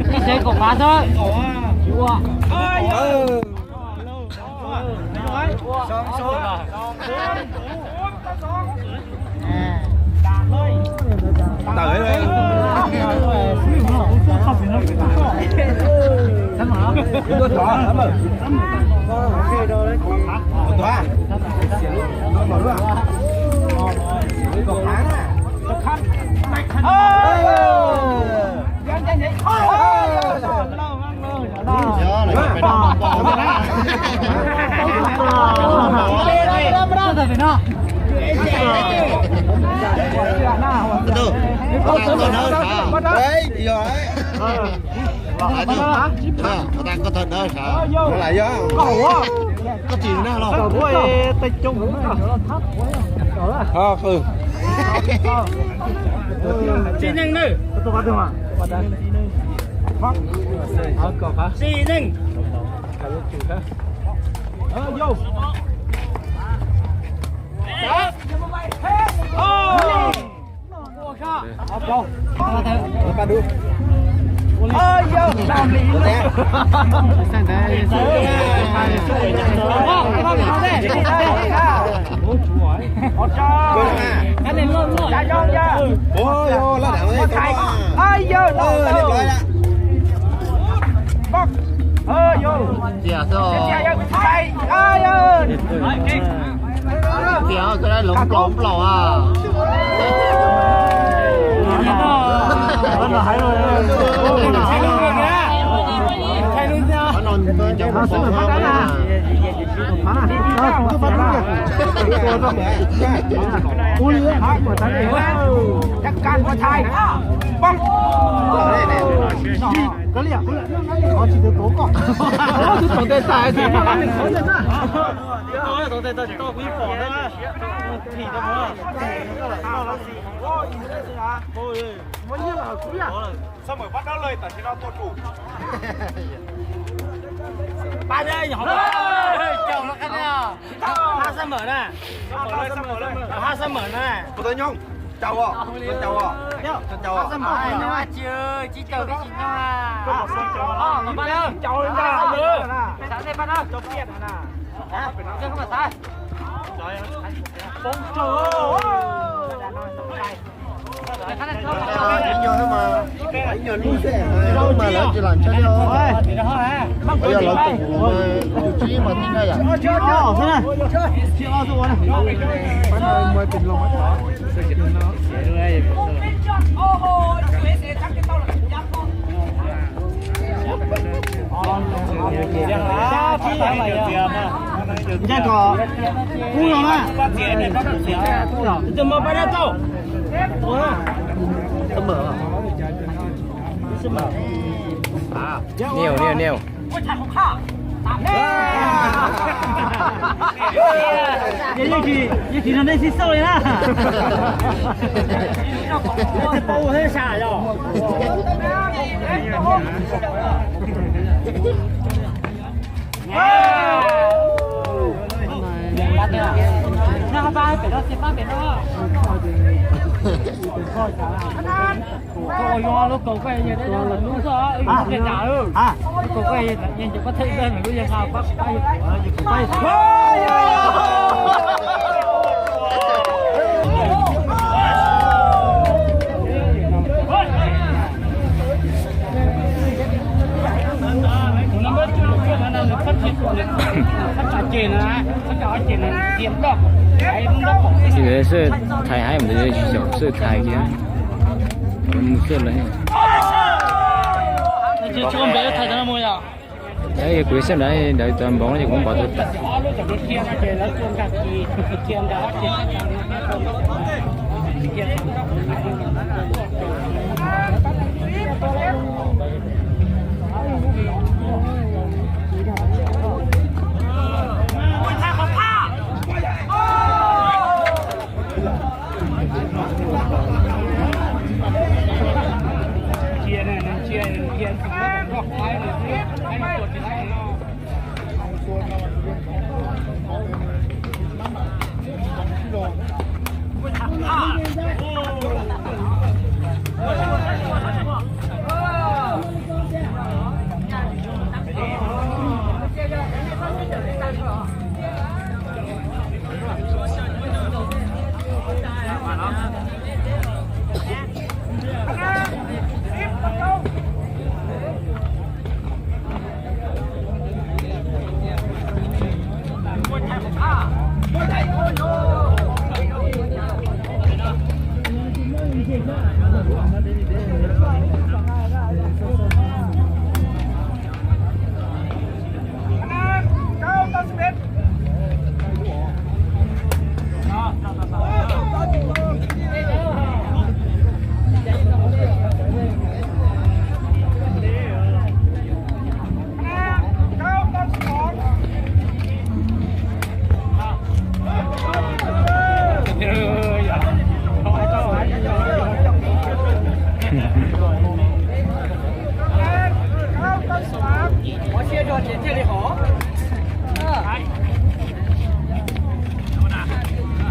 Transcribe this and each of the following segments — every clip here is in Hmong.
Ib tsev kaum phav xwb. Tsis ua. Tawm. Koj tau dawb sav. Koj tsis nag los. Tsis neeg na. Tsis neeg. Tias xwb. Tias koj lub plaub plaub a. Xab mawm pab dawb lawm tam sim no tua tsum. Hab xab mawm na. Hab xab mawm na. Kuv tau nyob. Caum os, caum os, caum os. Tsis caum peb tsis nyob. Ib nyuag lub xwb mas lawv tsis lam ntshai li os. Yog lawv tus tus tsib mas tib naj yam. Ntshai kom kub no na. Niam, niam, niam. Yeej tsis nrog nej sib xauj li na. Sim ntawd xwb, thais heev ntawd xwb, thais kiag. Mus xwb lawm. Kuv xwb ntawd ntawd tau npov ces kuv npov tau tas.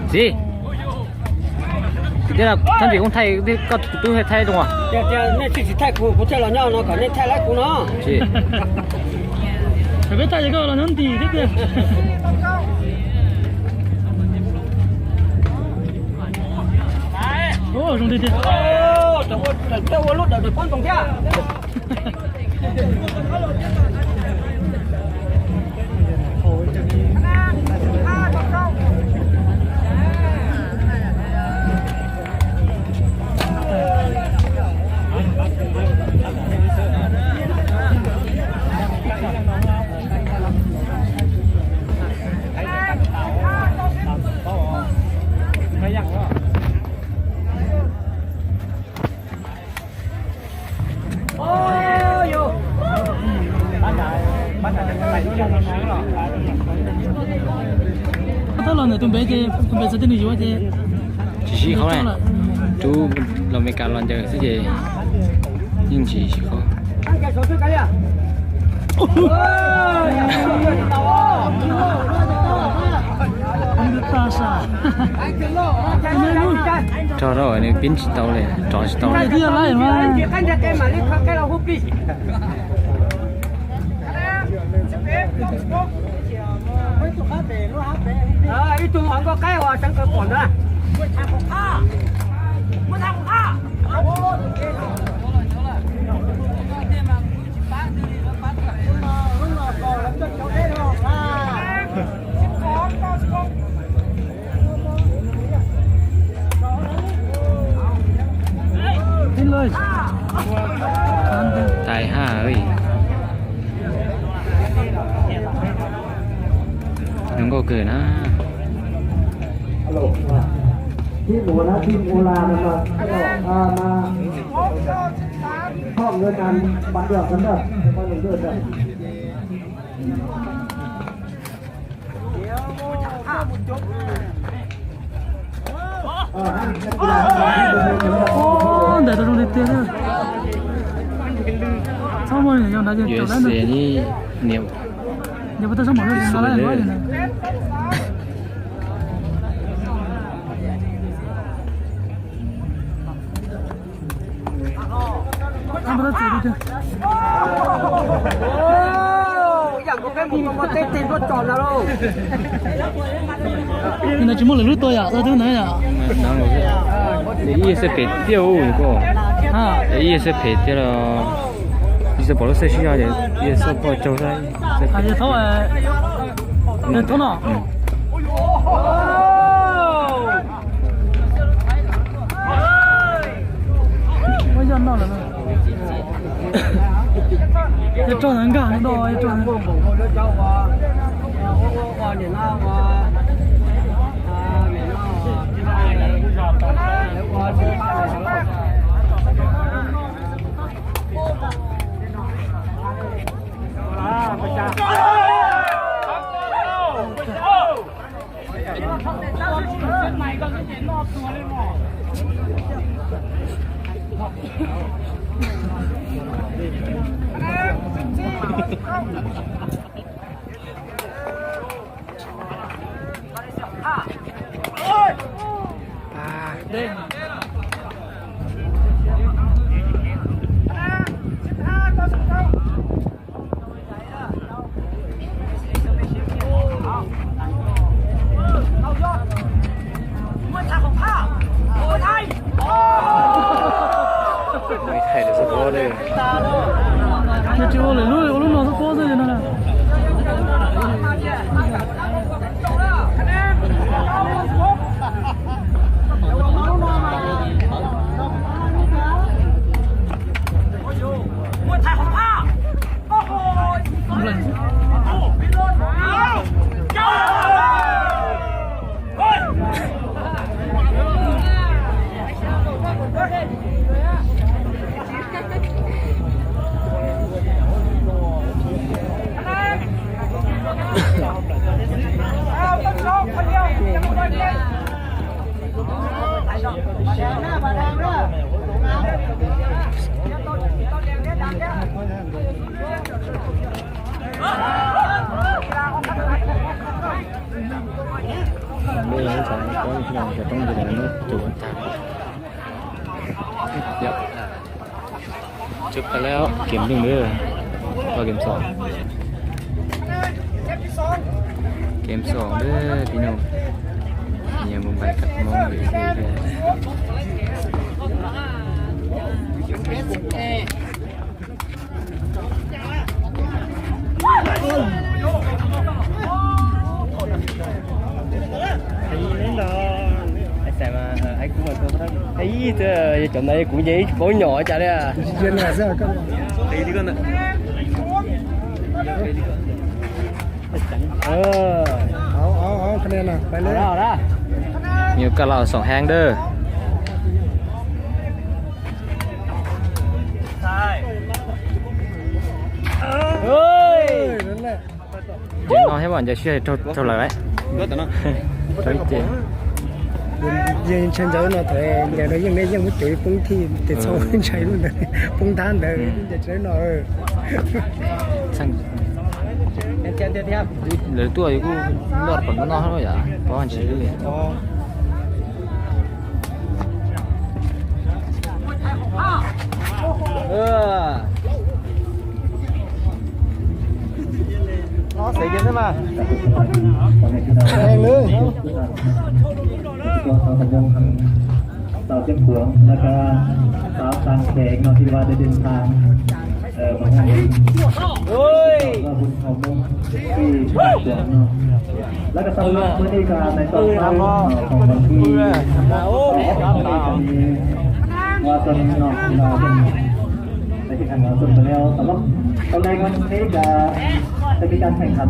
Txiv, tias thab ntsis koj thaij, koj tus tub thaij zoo as. Tias nej tsis thaij kuv, kuv thiaj los nyob no kom nej thaij lawm kuv no. Peb thaij ces koj los nyob ntim thiab tiag. Zoo tiag tiag. Ua lub dawm pob ntoo thiab. Tab los ntawm tus npe ces tus npe txawv tias nws yuav ces tsis sib qhov, rub los Meskas los ncaws xwb ces yeej tsis sib qhov. Rog rau nws pib tsis tau li, rov tsis tau li. Ib tug hov nkauj qaib uas sawv kawg pom ntawd. Tais haj, zoo nkauj kawg na. Ntawm tau zoo tiag tiag. Txhob muaj yog nrad ces caum lawm. Niam, yog puas tau sab mom lub nqa lawm. Ntawd tsis muaj lwm lub tua yom, tua twb ntawd yom. Ib yam xwb phem tiag, ib yam xwb phem tiag los, tsis tau pom lub xej sib zog ces ib yam xwb poj tsaug xwb. Thaub, thaub no. Ua yog no lawm. Yog roj ntawd nkag do, yog roj ntawd. Tsis ua lwm lub, ua lub no xwb pob xwb no na. Xav paub cov roob ntawd lawv muab cov ua tag. Yep. Chúc các leo kiểm đừng nữa. Qua kiểm soát. Kiểm soát nữa thì nó nhiều một bài cặp mông để đi về. Ib, cov ntawd kuv nce ib paub nyom cas li. Nyuam kaj los xoom heev dawb. Ces no thiab mas ncaws siab raug lawm. Raug ib ce. Yeej ntshai ntawd no thaum ncaws no yeej me yeej muab cuv poob thij tes txhoj ntshai lub ntawd poob ntab ntawd ncaws tsis no. Lawv tuaj kuj loj pom no no yom, pom ntsis li. Tàu Chiếc Cuống, nó có sáu tăng thế nó đi qua tới Điện Biên Phủ. Ờ, mà hai nó cũng hầu mông khi Chiếc Cuống nó. Nó có tàu lắm, mới đi cả này tàu lắm, ờ, còn còn khi, ờ, có thể là đi qua tuần nọ, là tuần Để thực hành nói chung với nhau, tóm tóm đây có thế cả sẽ bị căng thẳng hẳn.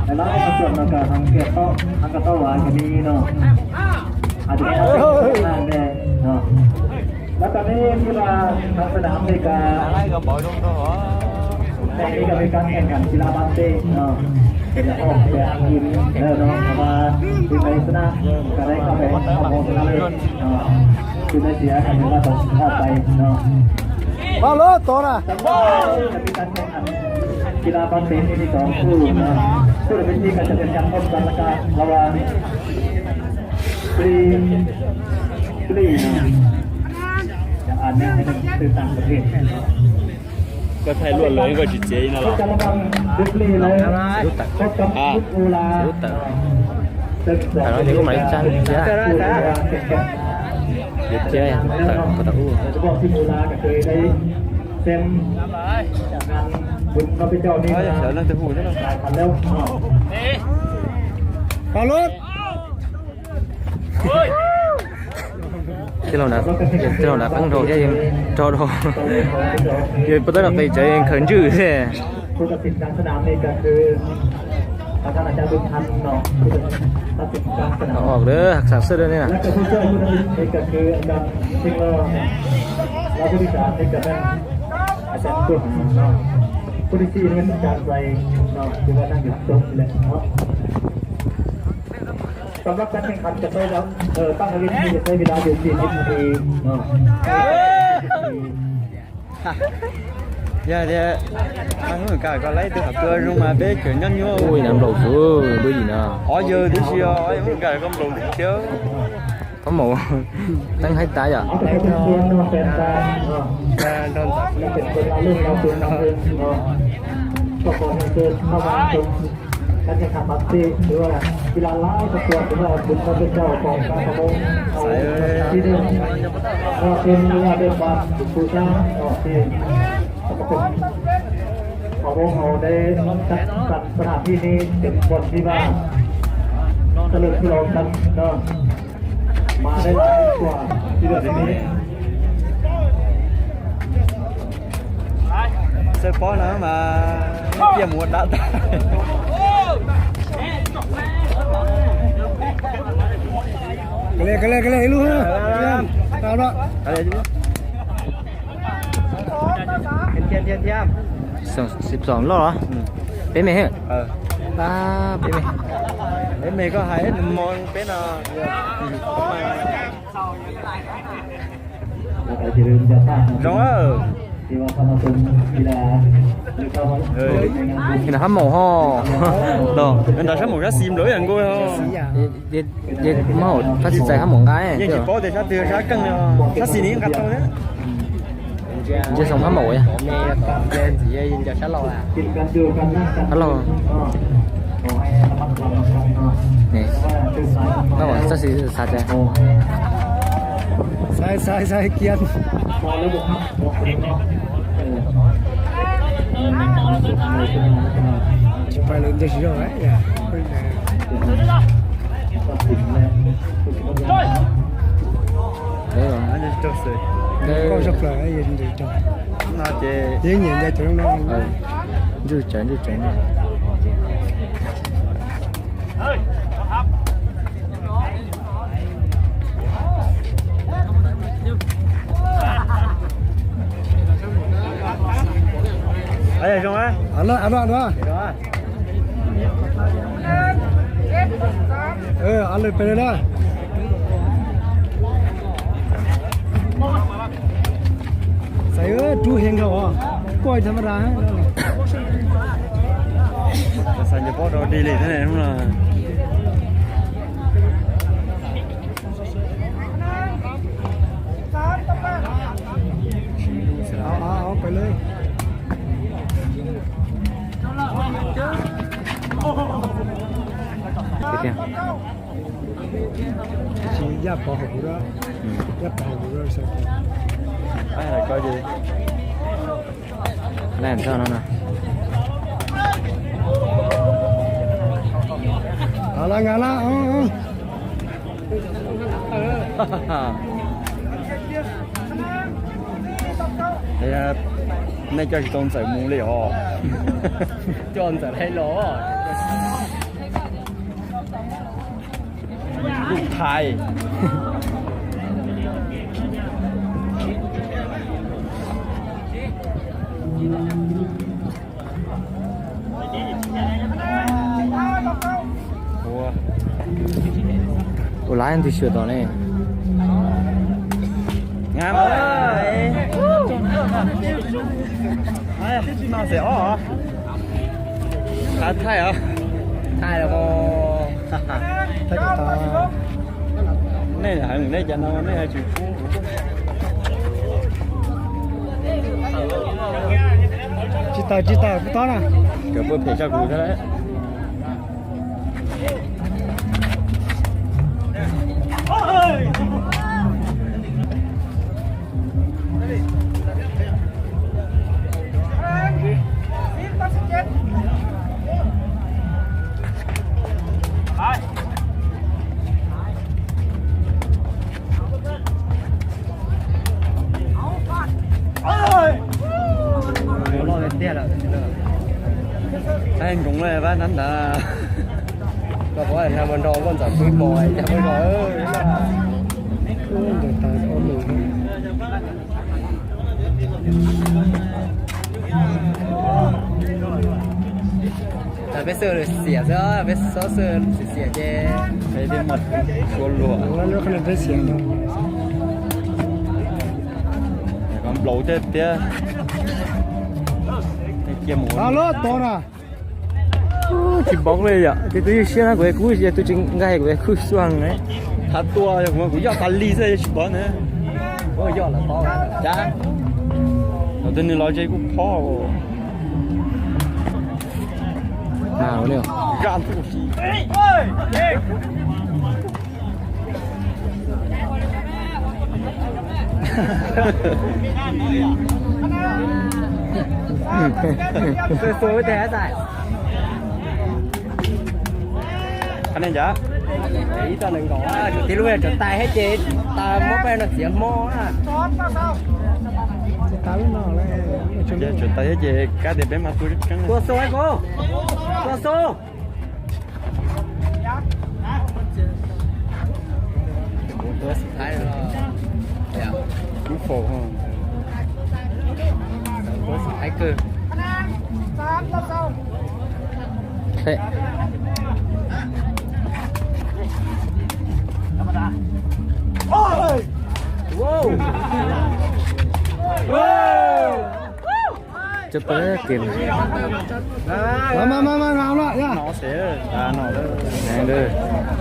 Để nói nói chuyện nó cả hàng kia to, hàng cả to và cái đi nó. À, chúng ta sẽ làm này, nó. Nó có thế như là nó sẽ làm thì cả, thì cả bị căng thẳng hẳn thì là bạn tê, nó. Thì là không, thì là nhìn, nó, nó, mà thì phải sẽ là cả đây có thể không có sẽ là được, nó. Thì đây thì là chúng ta tổng hợp đây, nó. Pab lub tod na. Kila pas tes ni kom pw na. Pw pes ni ka cov tias cam pom ka la ka la wa. Pli, pli na. Cov an ne twb tag pes ni. Koj thaij luaj lawm koj tsis txiav li no los? Pli na. Tawm. Tawm no ces kuj mam li tsa thiab. Ces thiab tawm kom tau ub. Sawv leej twg hu thiab no. Pab lub. Tij laug Nram, tij laug Nram qeeb dhau thiab yeej rog dhau. Yog pab tab no qis tsev yeej khaws ntswj thiab. Os, lawv xam xwb li ne. Sawv daws các thành phần cho tôi đó, ờ, tăng cái gì cho tôi vì đã điều chỉnh cái gì. Yog tias Hmoob Meskas koj laib ib tug hom tua zoo mas peb tseem nyob nyuaj. Ui, nplaum xwb, ntuj yim no. Qhov yawg tib si os, Hmoob Meskas koj nplaum thiab. Koj mus teeb haib tas yom. Các thành phần bác sĩ, thứ là kỹ là lái các tour, thứ là bún các bên đầu còn các có môn. Đi đường. Ờ, trên là bên bạn, chúng tôi sang, ờ, thì có một cục. Có môn hầu đây, các bạn, các bạn đi đi, đến quận đi vào. Cái lượng kilo cân, ờ. Mà đây là kết quả thi đấu đi. Sơ pó nó mà kia muốn đã ta. Kale, kale, kale, ib lub ha. Tau da. Thiab, thiab, thiab. Xom, xom loj los? Peb me. Pab peb me. Peb me koj hais mos peb no. Zoo. Nws hab maum ho. Nws nrog sab maum sab xis nplawm ib yam nkaus. Ces muab hauv phab tsis txais hab maum nqa. Yeej tsis paub tias sab twg sab keej, sab xis nws yeej nqa tau thiab. Nce xoo hab maum. Hab laug. Sab xis xav tsis. Xav xav xav kiag. Tsis pais lawm nce tsis zog. Koj zog plaws. Yeej nyiam nce cov no. Ntsuj tsawv ntsuj tsawv. Alo, alo, alo. Alo, peb na. Xaiv rub heev dhau os. Kuaj tham ma da. Xaiv nce pob rau di li thiab ne hnub no. Pais li. Tsis yaj pov hauv kuv, yaj pov hauv kuv. Laj txog no no. Nqa laj, nqa laj. Nej coj tsis tau Ntxawm mus li os. Coj Ntxawm hais los. Lub thaiv. Ua, ua laiv ntws xyuas tom ne. Thaij os. Thaij los. Nej heev nej cov no nej tsis pub. Tsis tawm tsis tawm kuv tob na. Cov pua phem tshaj kuv thiab. Loj tiag lawm. Saib nkoos lawm pab ntawd ntag. Koj puas nrog nkauj ntxawm pw pom cas peb zos. Peb xwb xiam xwb, peb xob xwb xiam xiam ces peb muaj suab luag. Peb xiam nplaum thiab tiag. Cia mus. Loj tod na. Tsis paub li yom, ces tus yog siab na kuv kuj, tus tsis nqaij kuv kuj xuaj ne. Thav tua kuv yoj tas li xwb tsis paub na. Cas tus nws los ze kuj phob. Zaj ntuj si. Ib toj nees nkaum, tus tij lub tsam tais thiab ces tas muab peb no txiav hmo. Tsam tais thiab ces kab tias peb mas tua tseeb. Tua xu, tua xu. Tua xu Thaib, tua xu Thaib kawg. Wow. Wow. Cov pab kev mas, mas mas mas mas no yog, heev lawm.